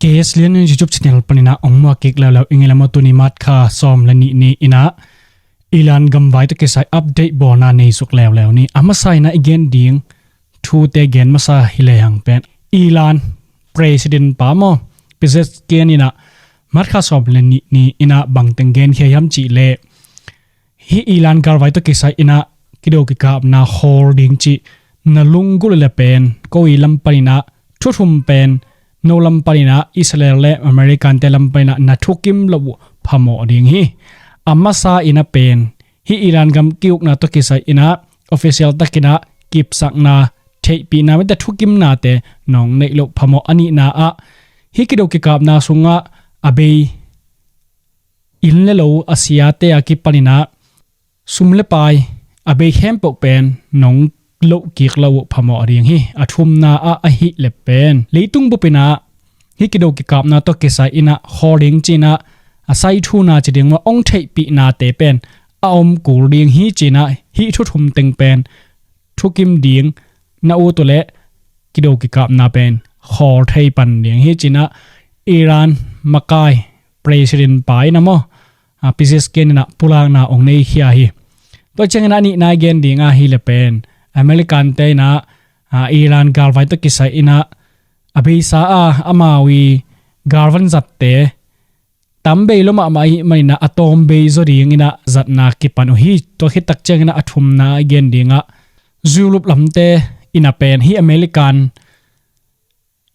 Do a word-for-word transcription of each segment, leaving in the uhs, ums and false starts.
K S Lian in YouTube channel panin ah ong muak kik leuleu ing ei. Lamah tuni March kha sawm le nih ni-in ah Iran gamvai tawh kisai update bawlna nei suk leuleu ni. A masa in ah i gen ding thute gen masa hi lehang pen, Iran President pa maw, Pezeshkian in ah March kha sawm le nih ni-in ah bangteng genkhia hiam cih leh, hih Iran galvai tawh kisai in ah kido kikapna khawl ding cih na lunggulh leh pen, ko i lam panin ah thu thum pen, no lam panin ah Israel le American te lam panin ah na thukim loh uh phamawh ding hi. A masa in ah pen, hih Iran gam ki-ukna tawh kisai in ah official takin ah kipsakna, theihpihna, mite thukimnate nong neih loh phamawh. A nihna ah, hih kido kikapna sungah a bei, inn le lo a siate a kipanin ah sum le pai a bei khempeuh pen nong loh kik loh uh phamawh ding hi. A thumna ah ahih leh pen, leitung bupin ah hih kido kikapna tawh kisai in ah khawl ding ci-in ah a saithuna ci ding maw, ong theihpihnate pen a om kul ding hi ci-in ah hih thu thum teng pen thukim ding na ut uh leh kido kikapna pen khawl thei pan ding hi ci-in ah Iran makai President pa in ah maw, a, Pezeshkian in ah pulakna ong neikhia hi. Tua ciangin ah a nihna i gen ding ahih leh pen, American te in ah, a, Iran galvai tawh kisai in ah a beisa a, amau i galvan zatte tam bei lo mahmah ahih manin ah a tawm bei zaw dingin ah zatna kipan uh hi. Tua khit tak ciangin ah a thumna i gen ding ah, Europe lamte in ah pen hih American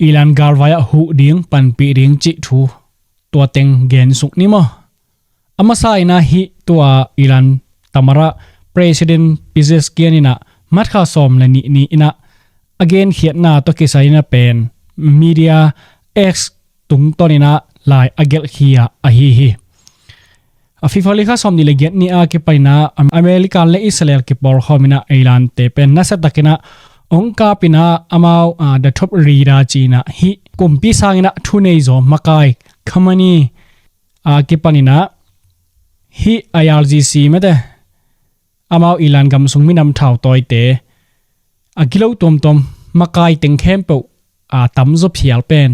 Iran galvai ah huh ding, panpih ding cih thu tua teng gen suk ni maw. A masa in ah hih tua Iran tamaram President Pezeshkian in ah March kha sawm le nih ni-in ah a genkhiatna tawh kisai in ah pen media X tungtawn in ah lai a gelhkhia ahi hi. A, February kha sawm nih le giat ni a kipanin ah Am-, American le Israel kipawlkhawm in ah Iran te pen nasia takin ah ong kap in ah amau, a, the top leader ci-in ah hih kumpi sangin ah thuneizaw makai Khamenei a kipanin ah hih I R G C mete, amau Iran gam sung minam thautawite a kilo tuamtuam makai teng khempeuh a tamzaw phial pen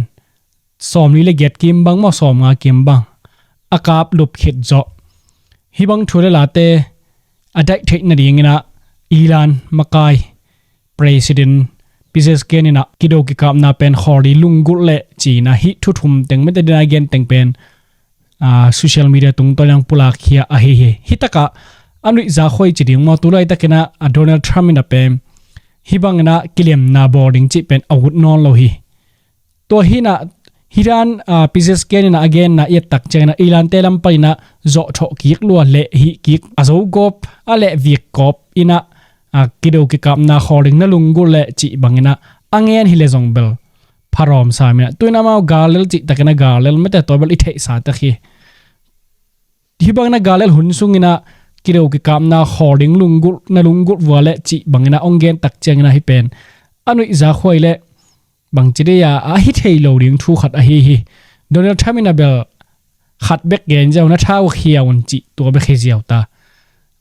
sawmli le giat kim bang maw, sawmnga kim bang a kap lup khit zawh. Hih bang thu le late a daih theih nadingin ah Iran makai President Pezeshkian in ah kido kikapna pen khawl ding lunggulh leh ci-in ah hih thu thum teng mete dina gen teng pen, a, social media tungtawn in ah pulakkhia ahi hi. Hih takah a nuihzak huai ci ding maw, tu laitakin ah, a, Donald Trump in ah pen hih bangin ah kilemna bawl ding cih pen a ut nawn lo hi. Tua hi in ah, hih dan, a, Pezeshkian in ah a genna i et tak ciangin ah Iran te lam panin ah zawhthawh kik lua leh hih kik a zo gawp, a leh vik gawp in ah, a, kido kikapna khawl ding na lunggulh leh cih bangin ah a ngen hi leh zong bel pha rawm sam in ah, tu-in amau gal lel cih takin ah gal lel mete, tua bel i theihsa tak hi. Hih bangin ah gal lel hun sungin ah kido kikapna khawl ding lunggulh, na lunggulh vua leh cih bangin ah ong gen tak ciangin ah hih pen a nuihzak huai leh bangci dei a, a hi thei lo ding thu khat ahi hi. Donald Trump in ah bel khat bek gen ziau, na tha uh khia un cih tua bek hi ziau ta.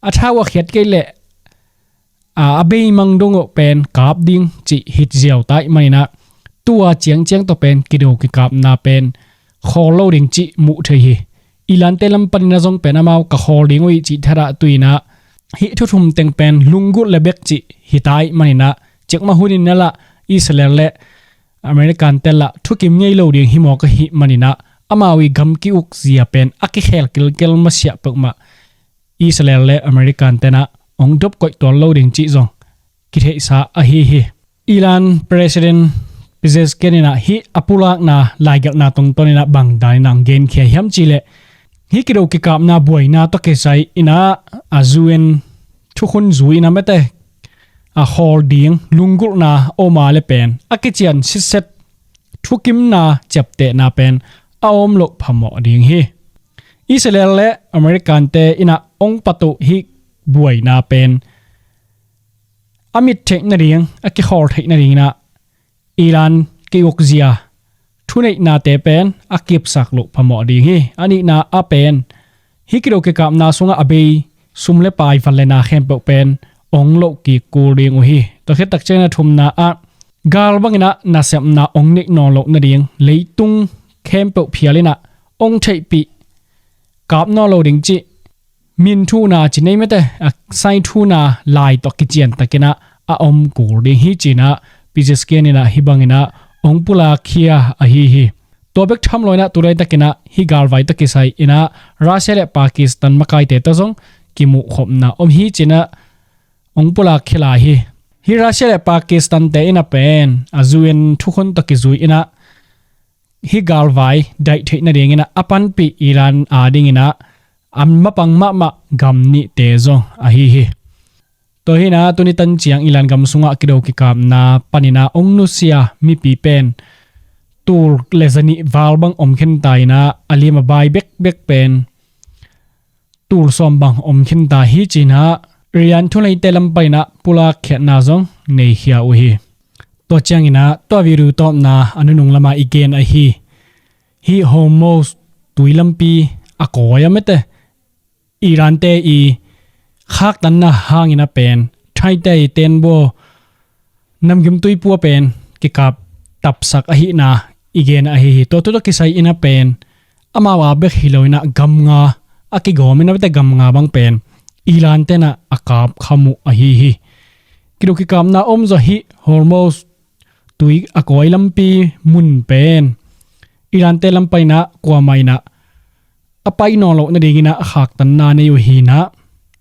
A tha uh khiat kei leh, a, a beimang dong uh pen kap ding cih hi ziau ta ahih manin ah tua ciangciang tawh pen kido kikapna pen khawl lo ding cih muh theih hi. Iran te lam panin ah zong pen amau ka khawl ding uh hi cih thadah tu-in ah hih thu thum teng pen lunggulh leh bek cih hi ta ahih manin ah, cikmah hunin ah lah Israel le American te lah thukim ngei lo ding hi mawk ahih manin ah amau i gam ki-uk zia pen a kikhel kilkel masiah peuhmah. Israel le American ten ah ong dop koih tuan lo ding cih zong kitheihsa ahi hi. Iran President Pezeshkian in ah hih a pulakna laigelhna tungtawn in ah bang dan in ah ong genkhia hiam cih leh, hih kido kikapna buaina tawh kisai in ah a U N thukhun zui in ah mete, a khawl ding lunggulhna om a leh pen a kician sitset thukimna ciaptehna pen a om loh phamawh ding hi. Israel le American te in ah ong pat uh hih buaina pen a mit theih nading, a kikhawl theih nading in ah Iran ki-uk zia thuneihnate pen a kipsak loh phamawh ding hi. A nihna ah pen, hih kido kikapna sungah a bei sum le pai, van le na khempeuh pen ong loh kik kul ding uh hi. Tua khit tak ciangin a thumna ah, gal bangin ah nasepna ong neih nawn loh nading, leitung khempeuh phial inah ong theihpih kap nawn lo ding cih min thuhna ci nei mete, a sign thuhna lai tawh kician takinah a om kul ding hi cinah Pezeshkian inah hih banginah ong pulak khia ahi hi. Tua bek tham loinah tulai takinah hih galvai tawh kisai inah Russia le Pakistan makaite tawh zong kimuhkhopna om hi cinah ong pulak khia lai hi. Hih Russia le Pakistan te inah pen a U N thukhun tawh kizui inah hih galvai daih theih nadinginah a panpih Iran a dinginah a mapang mahmah gam nihte zong ahi hi. Tua hinah tuni tan ciang Iran gam sungah kido kikapna paninah ong nusia mipi pen tul le zanih val bang om khinta inah a lim a bai bekbek pen tul sawm bang om khinta hi cinah Iran thuneite lam paninah pulak khiatna zong neikhia uh hi. Tua cianginah tua video tawpna a nunung lama i gen ahi hih Hormuz tui lampi a kawi a mete Iran te i khaktanna hangin a pen thaite i tenbaw namgimtui pua pen kikap tapsak ahihna i gen ahi hi. Tua tu tawh kisai inah pen amau a bek hi loinah gam nga a kigawm inah bete gam nga bang pen Iran tenah a kap kham uh ahi hi. Kido kikapna om zaw hih Hormuz tui a kawi lampi mun pen Iran te lam paninah kuamah inah a pai nawn loh nadinginah a khaktanna nei uh hinah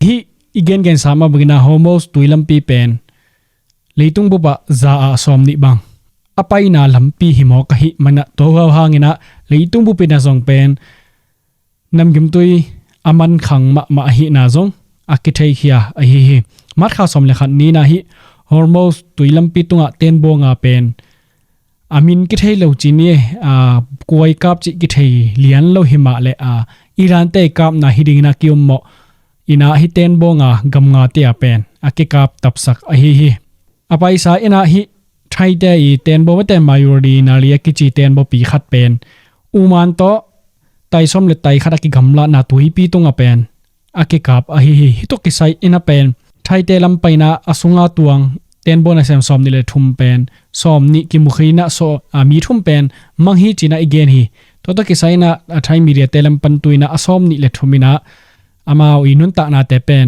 hih i gengensa mah banginah Hormuz tui lampi pen leitung bupah za ah sawm nih bang a paina lampi hi mawk ahih manah tua huau hanginah leitung bupin a zong pen namgimtui a mankhang mahmah ahihna zong a kitheikhia ahi hi. March kha sawm le khat ninah hih Hormuz tui lampi tungah tenbaw nga pen a min kithei lo ci ni, a, kuai kap cih kithei lian lo hi mah le, a, Iran te i kapna hi dingin a kiummawh inah hih tenbaw nga gam nga te a pen a kikap tapsak ahi hi. A paisa inah hih thaite i tenbaw mete Mari Nari a kici tenbaw pi khat pen Oman tawh taisawm le taikhat a kigamlatna tuipi tungah pen a kikap ahi hi. Hih tawh kisai inah pen thaite lam paninah a sunga tuang tenbaw nasem sawm nih le thum pen sawm nih kimukhinah so, a, mi thum pen mang hi cinah i gen hi. Tua tawh kisai inah a thai media te lam pan tu inah a sawm nih le thum inah amau i nuntaknate pen,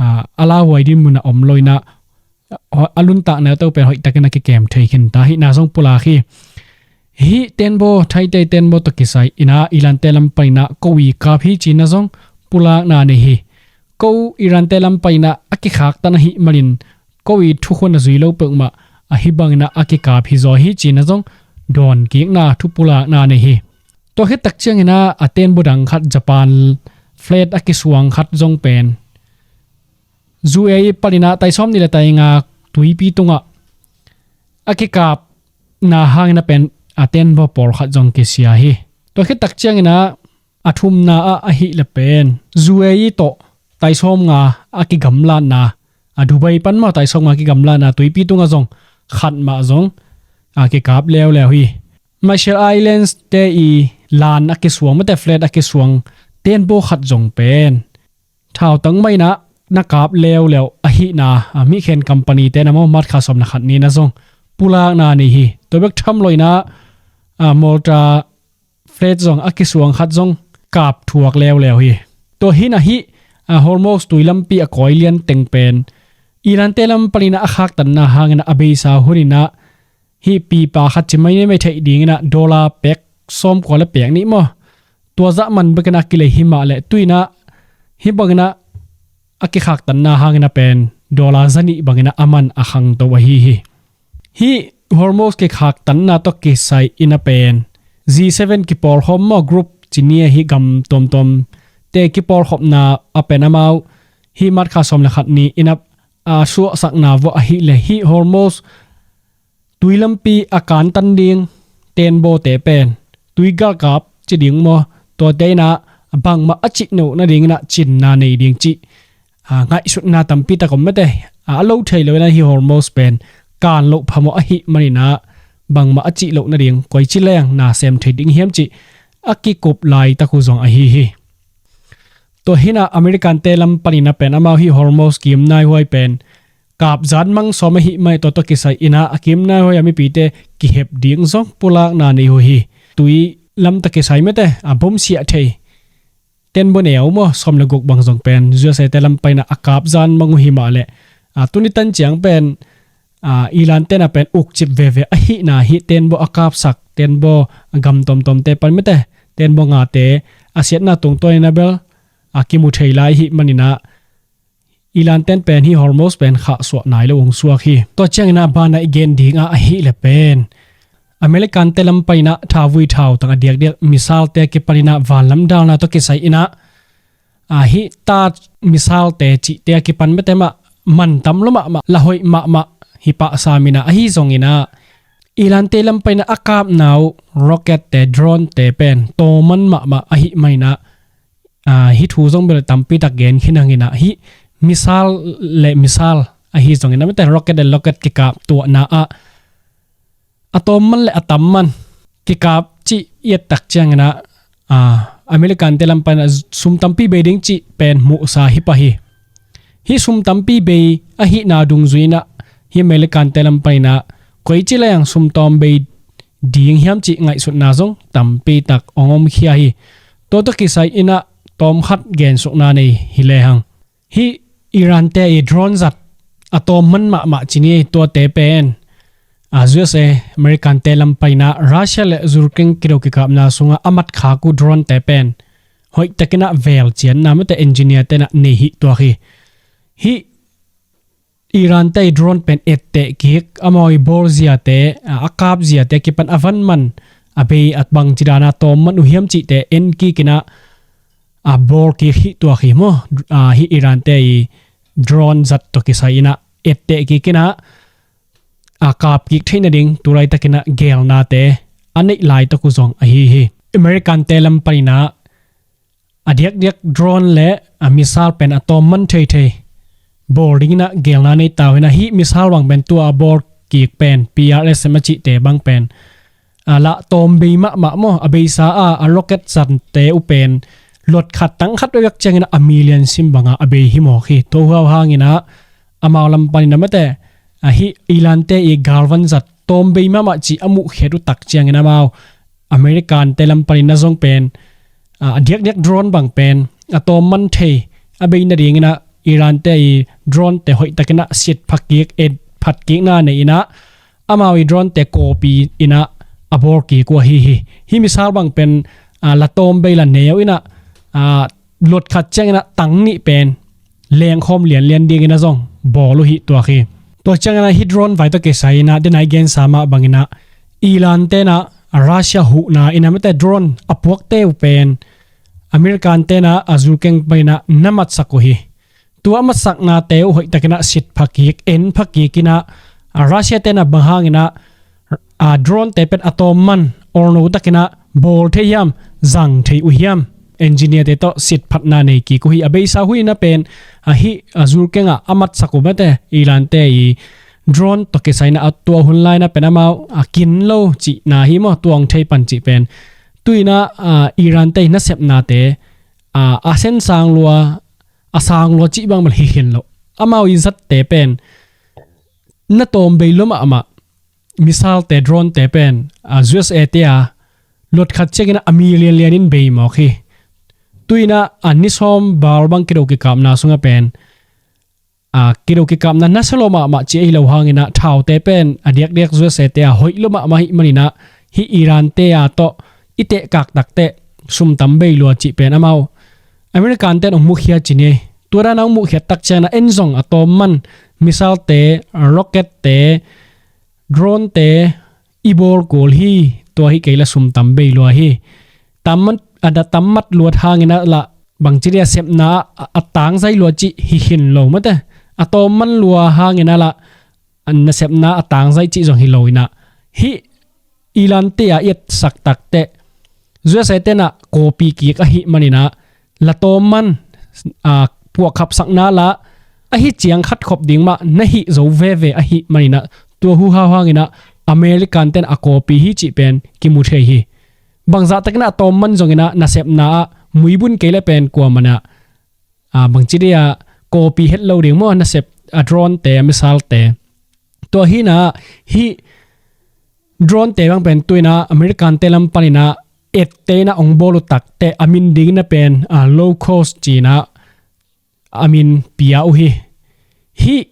a, a lauhuai ding munah om lo inah a luntakna tawh pen hoihtakin a kikem thei khinta hihna zong pulak hi. Hih tenbaw thaite tenbaw tawh kisai inah Iran te lam paninah ko i kap hi cina zong pulakna nei hi. Ko Iran te lam paninah a kikhaktan ahih manin ko i thukhun a zui lo peuhmah ahi banginah a kikap hi zaw hi cina zong dawnkikna thu pulakna nei hi. Tua khit tak cianginah a tenbaw dang khat Japan flat a kisuang khat zong pen U A E paninah taisawm nih le tainga tuipi tungah a kikapna hangin a pen a tenbaw pawlkhat zong kisia hi. Tua khit tak cianginah a thumna ah ahih le pen U A E tawh taisawm nga a kigamlatna, a Dubai pan maw taisawm nga a kigamlatna tuipi tungah zong khat mah zong a kikap leuleu hi. Marshall Islands te i lan a kisuang mete flat a kisuang tenbaw khat zong pen thautang mah inah na kap leuleu ahihna, a, mihkhen company te na maw March kha sawm le khat ninah zong pulakna nei hi. Tua bek tham loinah, a, Malta flat zong a kisuang khat zong kap thuak leuleu hi. Tua hinah hih, a, Hormuz tui lampi a kawi lian teng pen Iran te lam paninah a khaktanna hanginah a beisa huninah hih pipa khat ci mai nei mai theih dinginah dollar pek sawmkua le pek nih maw tua zah man bekinah a kilei hi mah le tuinah hih banginah a kikhaktanna hangin a pen dollar zanih banginah a man a khangto ahi hi. Hih Hormuz kikhaktanna tawh kisai in a pen G seven kipawlkhawm maw group ci ni a hih gam tuamtuam te kipawlkhopna a pen amau hih March kha sawm le khat ni in a, a suahsakna vuah ahih le hih Hormuz tui lampi a kantan ding tenbawte pen tui galkap ci ding maw tuate inah bangmah a cih loh nadinginah cinna nei ding cih, a, ngaihsutna tampi tak om mete, a, a lo thei lo inah hih Hormuz pen kan loh phamawh ahih maninah bangmah a cih loh nading koici leng na sem thei ding hiam cih a kikup laitak uh zong ahi hi. Tua hinah American te lam panin a pen amau hih Hormuz kimnaihuai pen kapzan mang sawm ahih mai tua tawh kisai inah a kimnaihuai a mipite kihep ding zong pulakna nei uh hi. Tui lam tawh kisai mete a bom siah thei tenbo neu maw, sawm le guk bang zong pen U S A te lam paina a kap zan mang uh hi mah leh, a, tuni tan ciang pen, a, Iran tena pen ukcip veve ahihna hi tenbo a kapsak, tenbo gam tomtomte pan mete, tenbo ngate a siatna tungtawn ina bel a kimu thei lai hi manina Iran ten pen hi Hormuz pen khahsuah nai lo ung suak hi. Tua ciangina bana i gen dinga ahih le pen American te lam paina thauvui thautang a diakdiak missile te kipanina vanlam dalna tawh kisai ina, a, hi ta missile te cihte a kipan mete mah mantam lo mahmah, la hoih mahmah hi pahsa mina ahi zongina Iran te lam paina a kapna uh rocket te, drone te pen tawmman mahmah ahih maina, a, hi thu zong bel tampi tak gen khin hangina hi missile le missile ahi zongina mete rocket le rocket kikap tuahna ah a tawmman le a tamman kikap cih i et tak ciangina, a, American te lam paina sum tampi bei ding cih pen muhsa hi pah hi. Hi sum tampi bei ahihna dungzuina hi American te lam paina koici le ang sum tawm bei ding hiam cih ngaihsutna zong tampi tak ong omkhia hi. Tua tawh kisai ina tawm khat gensukna nei hi lehang, hi Iran te i drone zat a tawmman mahmah ci ni, tuate pen, a, U S A, American te lam paina Russia le Ukraine kido kikapna sunga a matkhak uh drone te pen hoih takina vel cianna mete engineer tena nei hi tuak hi. Hi Iran te i drone pen etteh kik, amau i bawl ziate, a, a kap ziate kipan a van man, a bei a bangci dana tawmman uh hiam cihte en kikina a bawl kik hi tuak hi maw. A, hi Iran te i drone zat tawh kisai ina etteh kikina a kap kik theih nading tu laitakina gelnate a neih laitak uh zong ahi hi. American te lam paina a diakdiak drone le a missile pen a tawmman theithei bawl dingina gelna nei tau hina hi missile bang pen tua a bawl kik pen P R S M a cihte bang pen a la tawm bei mahmah maw, a beisa a, a rocket zante uh pen lot khat tang khat vek ciangina a million sim banga a bei hi mawk hi. Tua huau hangina amau lam panina mete, a, hi Iran te i galvan zat tawm bei mahmah cih a muhkhiat uh tak ciangina amau American te lam panina zong pen, a, a diakdiak drone bang pen a tawmman thei a bei nadingina Iran te i drone te hoih takina sit phakik, et phatkikna nei ina amau i drone te kawpi ina a bawl kik uh ahi hi. Hi missile bang pen, a, la tawm bei la neu ina, a, lot khat ciangina tang nih pen lengkhawm lianlian dingina zong bawl uh hi tuak hi. Tua ciangina hi drone vai tawh kisai ina denai gensa mah bangina Iran tena a Russia huhna ina mete drone a puakte uh pen American tena a zulkeng paina na matsak uh hi. Tua a matsaknate uh hoih takina sit phakik, en phakik ina, a, Russia tena bang hangina, a, drone te pen a tawmman olno takina bawl thei hiam, zang thei uh hiam, engineer te tawh sit phatna nei kik uh hi. A beisa huina pen, a, hi, a, zulkenga a matsak uh mete Iran te i drone tawh kisaina a tua hun laina pen amau a kin lo cihna hi maw, tuang thei pan cih pen. Tuina, a, Iran te i nasepnate, a, a sen sang lua, a sang lua cih bang bel hi khin lo. Amau i zatte pen na tawm bei lua mahmah, missile te, drone te pen, a, U S A te a lot khat ciangina a million lianin bei mawk hi. Tuina a ni sawm bal bang kido kikapna sunga pen, a, kido kikapna nasia lo mahmah ci ahi lo hangina thaute pen a diakdiak U S A te a hoih lo mahmah hi manina hi Iran te a tawh i tehkak takteh sum tam bei lua cih pen amau American ten ong mukhia ci ni. Tua dana ong mukhia tak ciangina en zong a tawmman missile te, rocket te, drone te i bawl kul hi. Tua hi kei la sum tam bei lua hi. Tammat, a da tammat luat hangina la bangci dia sepna a, a tangzai lua cih hi khin lo mate. A tawmman lua hangina la a nasepna a tangzai cih zong hi lo ina hi Iran te a i etsak takteh U S A tena kawpi kik ahi manina la tawmman, a, puahkhapsakna la ahi ciang khat khop ding mah na hih zo veve ahi manina tua hu hau hangina American ten a kawpi hi cih pen kimu thei hi. Bangzah takina a tawmman zongina nasepna ah muibun kei le pen kuamana, a, bangci dia kawpi het lo ding maw nasep a drone te, a missile te. Tua hina hi drone te bang pen tuina American te lam panina ette in ah hong bawl uh takteh a min ding in ah pen a low cost ci-in ah a min pia uh hi. Hih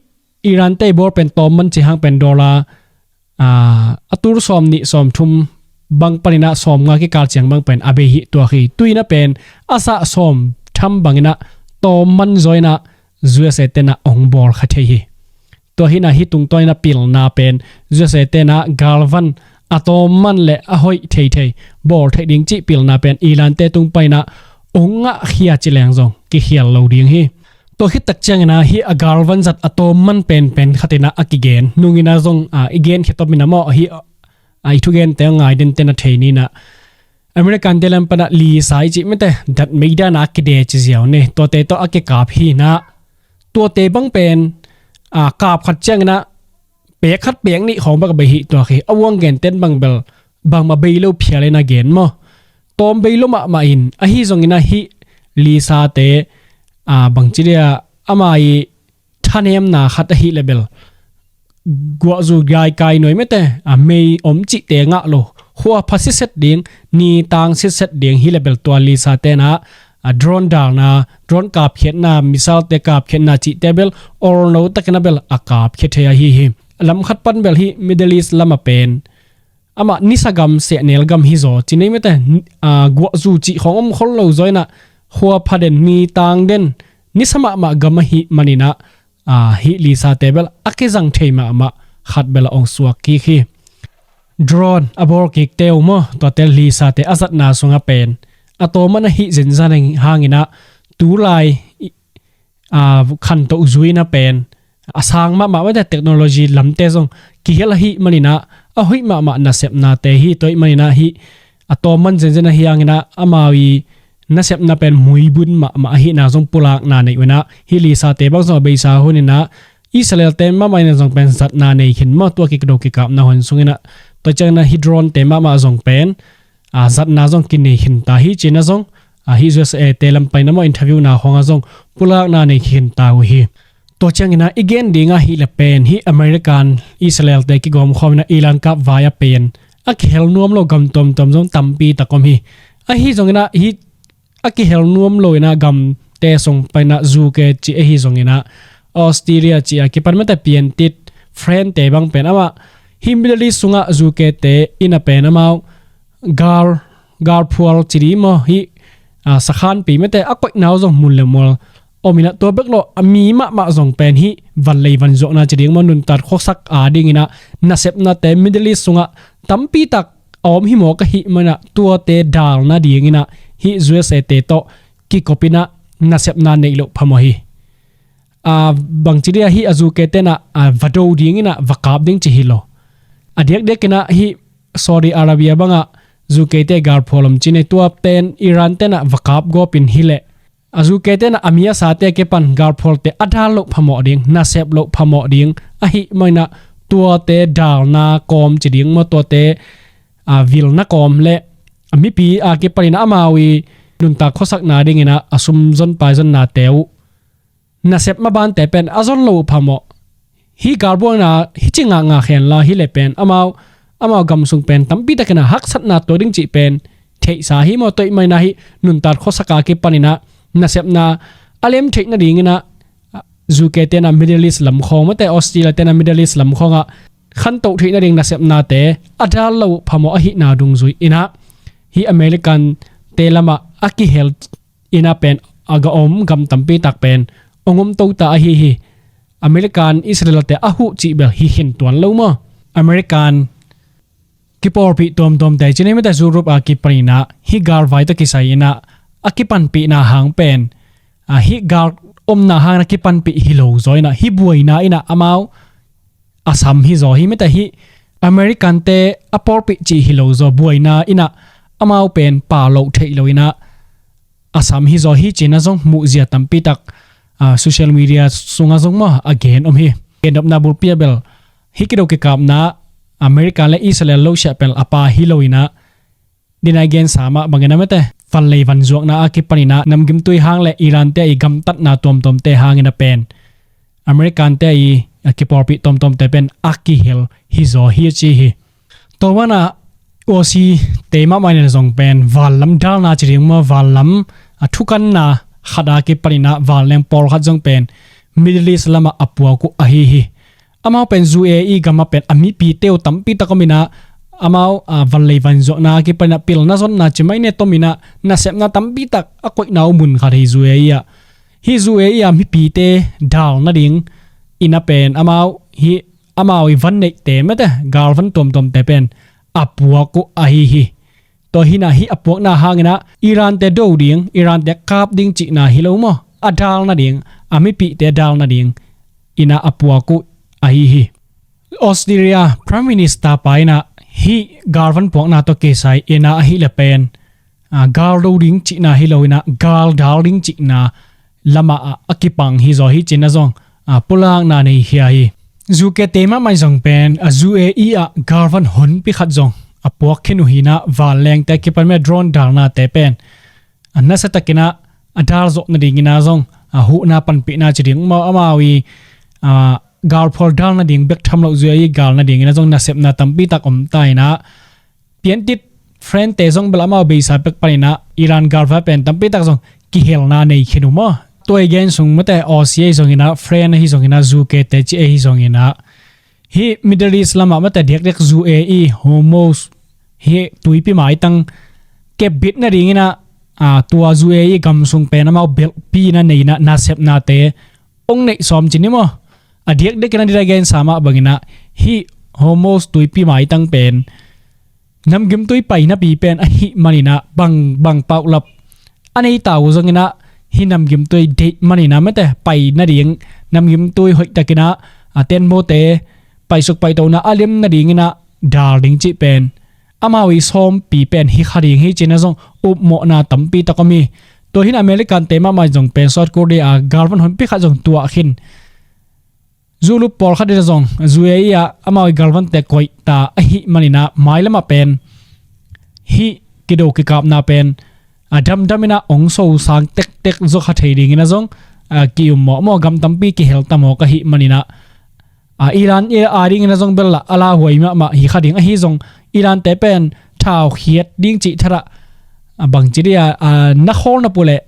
Iran te i bawl pen tawmman ci hang pen dollar a, a tul sawm nih sawm thum bang panin ah sawm nga kikal ciang bang pen a bei hi tuak hi. Tu-in ah pen a sah sawm tham bangin ah tawmman zaw in ah U S A te in ah hong bawl kha thei hi. Tua hi in ah hih tungtawn in ah pilna pen U S A te in ah galvan a tawmman le a hoih theithei bawl theih ding cih pilna pen Iran te tung panin ah hong ngahkhia ci leng zong kikhial lo ding hi. Tua khit tak ciangin ah hih a galvan zat a tawmman penpen khat in ah a kigen nungin ah zong a i gen khia tawpin ah maw, hih a i thugente ngai dente na thei ni in ah American te lam pan ah lisa i cih mete dat meidan a kide ci ziau ni. Tuate tawh a kikap hi in ah tuate bang pen a kap khat ciangin ah pek khat pek nih khawng bek a bei hi tuak hi. A uang genten bang bel bangmah bei lo phial in a gen maw. Tawm bei lo mahmah in ahi zongin ah hih lisa te a bangci dia ama i thanemna khat ahi le bel guahzu gaikai nuai mete a mei om cihte ngah lo, khua pha sitset ding, ni tang sitset ding hi le bel tua lisa te in ah a drone dalna, drone kapkhiatna, missile te kapkhiatna cihte bel orno takin ah bel a kapkhia thei ahi hi. Lam khat pan bel hih Middle East lam ah pen amah nisa gam sehnel gam hi zaw ci nei mete a guahzu cih khawng om khol lo zaw in ah khua pha den, ni tang den, nisa mahmah gam ahih manin ah a hih lisa te bel a kizang thei mahmah khat bel a ong suak kik hi. Drone a bawl kik te uh maw, tuate lisa te a zatna sungah pen a tawmman ahih zenzen hangin ah tulai a khantoh zui in ah pen a sang mahmah mete technology lamte zong kihel ahih manin ah a hoih mahmah nasepnate hi. Tua ahih manin ah hih a tawmman zenzen ahi hangin ah amau i nasepna pen muibun mahmah ahihna zong pulakna nei uh in ah hih lisa te bang zong a beisa hun in ah Israel te mahmah in ah zong pen zatna nei khin maw, tua kikdo kikapna hun sungin ah. Tua ciangin ah hih drone te mahmah zong pen a zatna zong kinei khin ta hi ci-in ah zong a hih U S A te lam pan in ah maw interview na khawng ah zong pulakna nei khin ta uh hi. Tua ciangin ah i gen ding ahih le pen hih American Israel te kigawm khawm in ah Iran kap vai ah pen a kihel nuam lo gam tuamtuam zong tampi tak om hi. Ahi zongin ah hih a kihel nuam lo in ah gamte sung pan in ah U K cih ahi zongin ah Australia cih a kipan mete piantit France te bang pen amah hih Middle East sungah U K te in ah pen amau gal, galphual ci ding maw, hih a sakhanpi mete a koihna uh zong mun le mual om in ah tua bek lo a mi mahmah zong pen hih vanlei vanzuakna ci ding maw, nuntak khuasak a dingin ah nasepnate Middle East sungah tampi tak a om hi mawk ahih manin ah tuate dalna dingin ah hih U S A te tawh kikop in ah nasepna neih loh phamawh hi. A bangci dia hih a U K te in ah a va do dingin ah va kap ding ci hi lo. A diakdiakin ah hih Saudi Arabia bangah U K te galphual om ci nei, tua pen Iran te in ah va kap gawp in hi leh a U K te in ah a mi a sate a kipan galphualte a dal loh phamawh ding, nasep loh phamawh ding ahih manin ah tuate dalna kawm ci ding maw, tuate a vilna kawm le a mipi a kipanin ah amau i nuntak khuasakna dingin ah a sum zon pai zonnate uh nasep mabante pen a zon loh uh phamawh. Hih galbuakna hih ci ngakngak hen la hi le pen amau, amau gam sung pen tampi takin ah haksatna tuak ding cih pen theihsa hi maw. Tua ahih manin ah hih nuntak khuasak a kipanin ah nasepna a lem theih nadingin ah U K te in ah Middle East lam khawng mete, Australia te in ah Middle East lam khawngah khantoh theih nading nasepnate a dal loh uh phamawh ahihna dungzui in ah hih American te lamah a kihel in ah pen a ga om gam tampi tak pen ong om to ta ahi hi. American Israel te a huh cih bel hi khin tuan lo maw. American kipawlpih tuamtuamte ci nei mete Europe a kipanin ah hih galvai tawh kisai in ah a kipanpihna hang pen a hih gal omna hangin a kipanpih hi lo zaw in ah hih buaina in ah amau a sam hi zaw hi mete, hih American te a pawlpih cih hi lo zaw, buaina in ah amau pen pau loh theih lo in ah a sam hi zaw hi ci-in ah zong muhzia tampi tak a social media sungah zong maw a gen om hi. Gendopna bulpi ah bel hih kido kikapna America le Israel lo siah pen a pha hi lo in ah, dina i gensa mah bangin ah mete vanlei vanzuakna a kipanin ah namgimtui hang le Iran te i gamtatna tuamtuamte hangin ah pen American te i a kipawlpih tuamtuamte pen a kihel hi zaw hi a ci hi. Tua banah Aussie te mahmah in zong pen vanlam dalna ci ding maw, vanlam a thukanna khat a kipaninah vanleng pawlkhat zong pen Middle East lamah a puak uh ahi hi. Amau pen U A E gamah pen a mipite uh tampi tak ominah amau a vanlei vanzuakna a kipaninah pilna zonna ci mai ne tominah nasepna tampi tak a koihna uh mun khat hi U A E ah. Hi U A E a mipite dal nading ina pen amau hi amau i van neihte mete galvan tuamtuamte pen a puak uh ahi hi. Tua hinah hih a puakna hanginah Iran te do ding, Iran te kap ding cihna hi lo maw, a dal nading, a mipihte dal nading inah a puak uh ahi hi. Australia Prime Minister pa inah hih galvan puakna tawh kisai inah ahih le pen a, gal do ding cihna hi lo inah gal dal ding cihna lamah a, a kipang hi zaw hi cinah zong a, pulakna nei hi a hi. U K te mahmah zong pen a, U A E ah galvan honpi khat zong a puak khin uh hinah vanlengte a kipan me drone dalnate pen a, nasa takinah a dal zawh nadinginah zong a, huhna panpihna ci ding maw, amau i a, galphual dal nading bek tham loh U A E gal nadinginah zong nasepna tampi tak om ta inah piantit friend te zong bel amau beisa pek paninah Iran galvai pen tampi tak zong kihelna nei khin uh maw. Tua i gen sung mate Aussie ahi zonginah, friend ahi zonginah, U K te ci ahi zonginah hih Middle East lamah mate diakdiak U A E, Hormuz hih tuipi maitang kepbit nadinginah a, tua U A E gam sung pen amau belhpi inah nei inah nasepnate ong neih sawm ci ni maw. A diakdiak inah dida gensa mah banginah hih Hormuz tuipi maitang pen namgimtui painapi pen ahih maninah bang bang paulap a nei ta uh zonginah hih namgimtui deih maninah mate pai nading namgimtui hoihtakinah a tenbote paisuk paitona a lem nadinginah dal ding cih pen amau i sawmpi pen hi kha ding hi cinah zong upmawhna tampi tak om hi. Tua hin American te mahmah zong pen South Korea galvan honpi khat zong tuah khin Zulup pawlkhat inah zong U A E ah amau i galvante koih ta ahih maninah mailamah pen hih kido kikapna pen a damdam inah ong sosang tektek zaw kha thei dinginah zong a, kiummawh maw, gam tampi kihel ta mawk ahih maninah a, Iran i a dinginah zong bel lah a lauhuai mahmah hi kha ding ahi zong Iran te pen thaukhiat ding cih tharah a, bangci dia a, na khawl na pu leh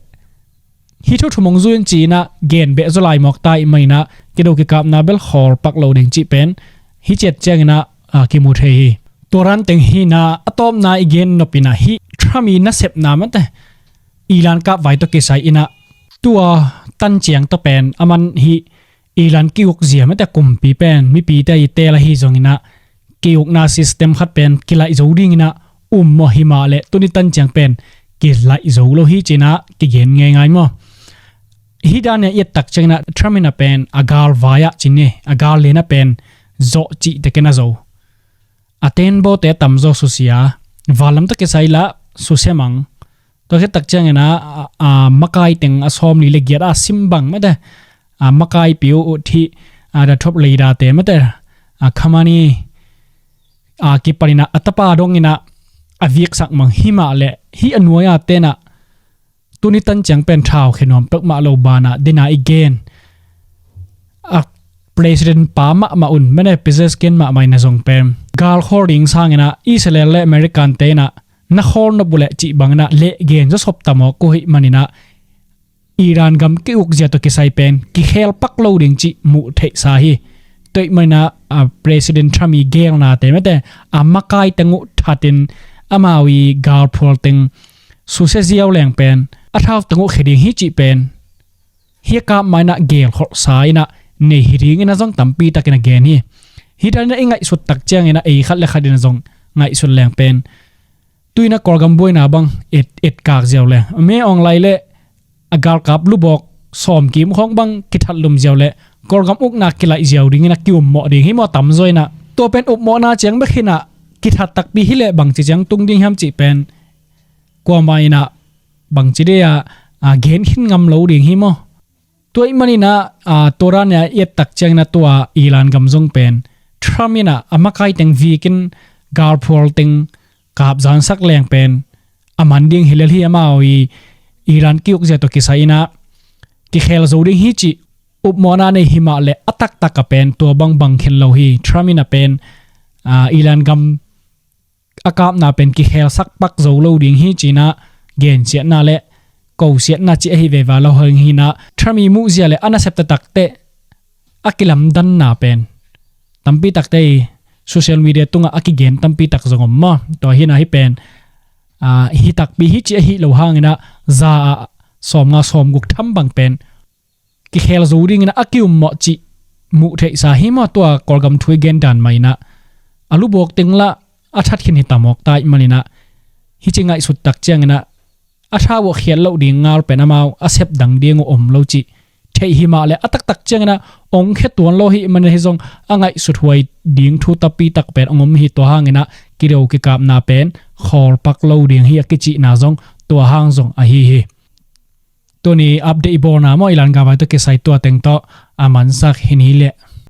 hih thu thumong zu in ci inah gen beh zaw lai mawk ta ih mah inah kido kikapna bel khawl pak lo ding cih pen hih ciat cianginah a, kimu thei hi. Tua ran teng hinah a tawpna i gen nop inah hih Trump i nasepna mate Iran kapvai tawh kisai inah tua tanciang tawh pen aman hih Iran ki-ukzia mate kumpi pen mipite i teel ahi zonginah ki-ukna system khat pen kilaih zo dinginah ummawh himah leh tuni tanciang pen kilaih zo lo hi cinah kigen ngeingai maw. Hih dania i et tak cianginah Trump inah pen a galvai ah cinah a gal lenah pen zawh cih tekin a zo. A tenbote tamzaw susia, vanlam tawh kisai lah susia mang. Tua khit tak cianginah a, a, makai teng a sawmli le giat a sim bang mate a, makaipi uh ut hih a, da thop leidate mate a, Khamenei a, kipaninah a tapa donginah a viksak mang himah leh hih a nuai-a tenah tuni tanciang pen thau khe nuam pek mah lo banah dena i gen a president pa mahmah un mene Pezeshkian mahmah inah zong pen galkhawl ding sanginah Israel le American te inah na khawl na buleh cih banginah leh gen zawsop ta mawk uh hih maninah Iran gam ki-ukzia tawh kisai pen kikhel pak lo ding cih muh theihsa hi. Tua ih maninah a, President Trump i gelnate mete a makai teng uh thatin amau i galphual teng susia ziau leng pen a thau teng uh khe ding hi cih pen hih a kap mainah gelkholhsa inah nei hi dinginah zong tampi takin a gen hi. Hih daninah i ngaihsut tak cianginah ei khat le khat inah zong ngaihsut leng pen tuinah Kawlgam buaina bang et, etkak ziau leng Min Aung Hlaing le a galkap lubawk sawmkim khawng bang kithatlum ziau le Kawlgam ukna kilaih ziau dinginah kiummawh ding hi maw tamzaw inah. Tua pen upmawhna ciang bek hinah kithat takpi hileh bangci ciang tung ding hiam cih pen kuamah inah bangci dei a, a, gen khin ngam lo ding hi maw. Tua ih maninah a, tua dania i et tak cianginah tua Iran gam zong pen Trump inah a makai teng vikin galphual teng kapzansak leng pen a man ding hi lel hi. Amau i Iran ki-ukzia tawh kisai inah kikhel zo ding hi cih upmawhna nei himah leh a taktak a pen tua bangbang khin lo hi. Trump inah pen a, Iran gam a kapna pen kikhelsak pak zo lo ding hi ci-in ah gensiatna le kosiatna cih ahi veve lo hang hi-in ah Trump i muhzia le a nasep taktak teh a kilamdanna pen tampi takte i social media tungah a kigen tampi tak zong om maw? Tua hi-in ah hih pen, aa, hi takpi hi cih ahi lo hangin ah za ah sawmnga sawmguk tham bang pen kikhel zo dingin ah a kiummawh cih muh theihsa hi maw? Tua Kawlgam thu i gen dan mah in ah a lubawk teng lah a that khin hi ta mawk ta ahih manin ah hih ci ngaihsut tak ciangin ah a tha uh a khiat loh ding ngal pen amau a sep dang ding uh om lo cih theih hi mah le a taktak ciangin ah ong khia tuan lo hi manin hih zong a ngaihsut huai ding thu tampi tak pen ong om hi. Tua hangin ah kido kikapna pen khawl pak lo ding hi a kicihna zong tua hang zong ahi hi. Tuni update i bawlna maw, i lan gavai tawh kisai tua teng tawh a mansak hi ni leh.